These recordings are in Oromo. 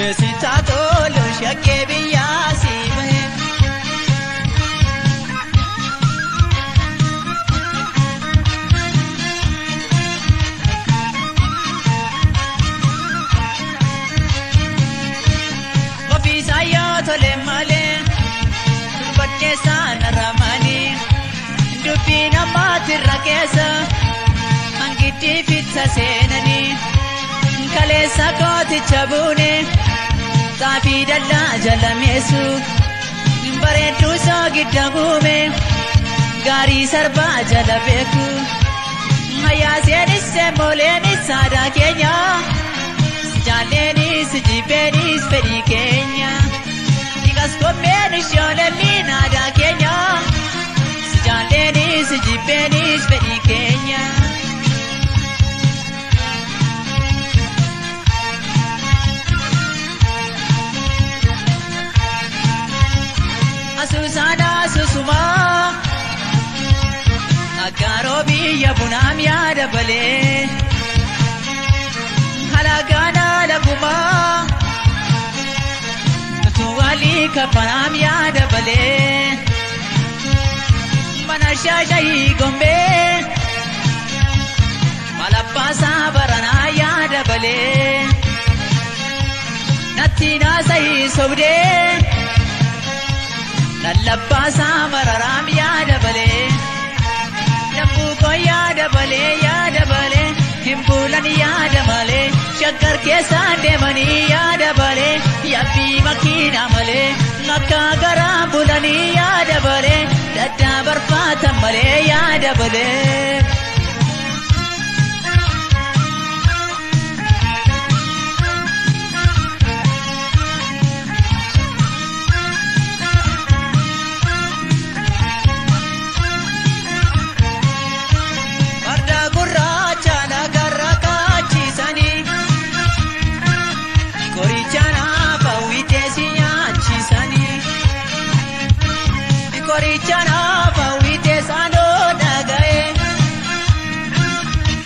Beesitaa tolu shakkee biyyaa si bahe. Ofiisaa yoo tole malee dubbadheessaan ramanii dubbii namaatirra keessa hangiddii fitsa seenanii kaleessa kooticha buune xaafii dallaa jalameessu bareedduu soogidda guume gaarii sarbaa jala beeku hayyaaseenis semboleenis aadaa keenya jaalleenis jibbeenis fedhii keenya dhiqas kommeen ishoolemmiin aadaa keenya jaalleenis jibbeenis fedhii keenya. Asuusaana asuusumaa aggaaroo biyya bunaam yaada balee halagaana lagumaa utuu walii kafanaam yaada balee mana shaashayii gombee malabbaasaa baranaa yaada balee natti naasayii sobdee. Lallabbaasaa mararaam yaada balee lambuukoo yaada balee yaada balee himbuulan yaada malee shaggar keessaan deemanii yaada balee yabbii makiinaa malee akka garaan bulanii yaada balee daddaa barbaatan malee yaada balee.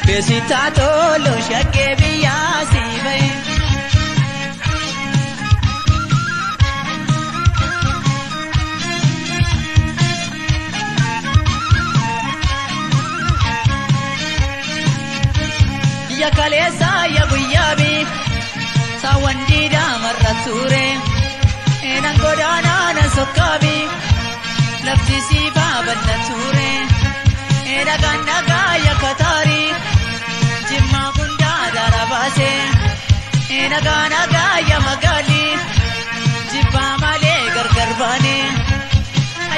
Beesitaa tolu shakkee biyyaa si bahe. Ya kaleessa ya guyyaabi saawwan diidaa marra ture nan godaanaa nan sokkaabi lafti siifaa bal'a ture dhagaan dhagaa ya kataari jimmaa hundaa dara baase dhagaa dhagaa ya magaali jibbaa malee gargar baane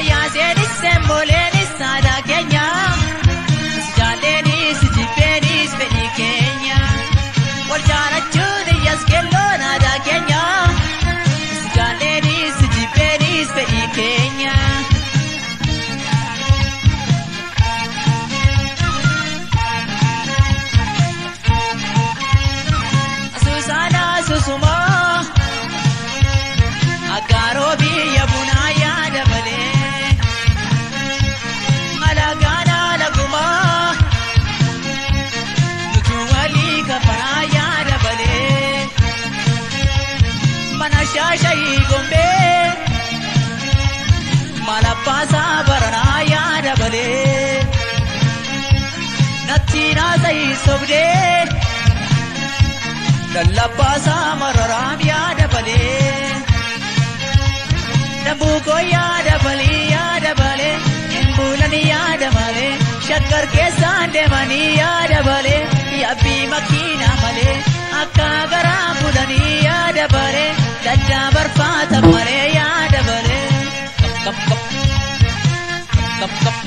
ayyaaseenis semboleenis aadaa keenya jaalleenis jibbeenis fedhii keenya wal jaalachuun iyyaas kelloon aadaa keenya jaalleenis jibbeenis fedhii keenya. Asuusumaa aggaaroo biyya bunaa yaada malee malagaana lagumaa nuti walii kafanaa yaada malee mana shaashayii gombee malabbaasaa baranaa yaada malee natti naasayii sobdee. Lallabbaasaa mararaam yaada balee lambuukoo yaada balee yaada balee himbuulan yaada malee shaggar keessaan deemanii yaada balee yabbii makiinaa malee akka garaan bulanii yaada balee daddaa barfaatan malee yaada balee. Kap kap kap kap.